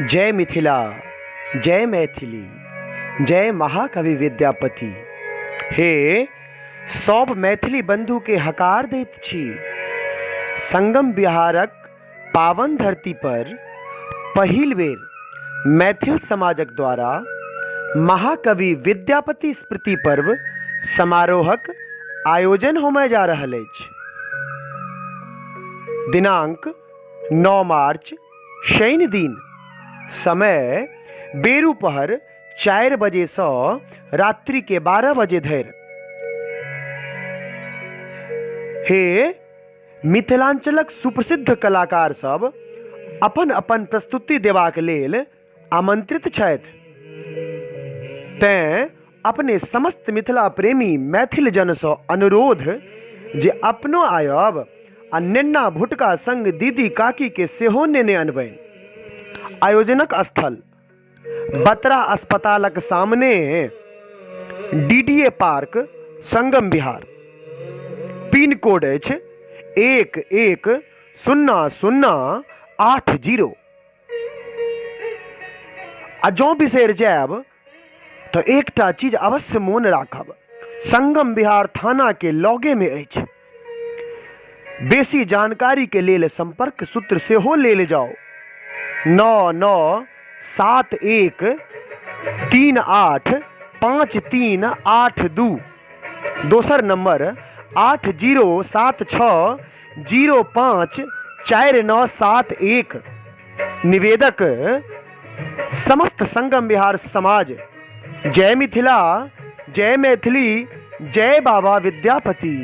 जय मिथिला, जय मैथिली, जय महाकवि विद्यापति। हे सब मैथिली बंधुके हकार दैत छी। संगम बिहारक पावन धरती पर पहिल बेर मैथिल समाजक द्वारा महाकवि विद्यापति स्मृति पर्व समारोहक आयोजन होमय जा रहल अछि। दिनांक 9 मार्च शनि दिन, समय बेरू पहर 4 बजेसँ रात्रिके 12 बजे धरि। हे मिथिलाञ्चलक सुप्रसिद्ध कलाकार सब अपन अपन प्रस्तुति देबाक लेल आमंत्रित छथि। तेँ अपने समस्त मिथिला प्रेमी मैथिल जनसँ अनुरोध जे अपनो आयब आ नेन्ना भुटका संग दीदी काकीके सेहो नेने अनबनि। आयोजनक स्थल बतरा अस्पतालक सामने DDA park, Sangam Vihar. Pin code अछि 1 1 0 0 8 0। आ जँ बिसरि जायब तऽ एकटा चीज अवश्य मोन राखब, संगम विहार थानाके लगेमे अछि। बेसी जानकारीके लेल सम्पर्क सूत्र सेहो लेल जाउ। 9 9 7 1 3 8 5 3 8 2। दोसर नम्बर 8 0 7 6 0 5 4 9 7 1। निवेदक समस्त संगम बिहार समाज। जय मिथिला, जय मैथिली, जय बाबा विद्यापति।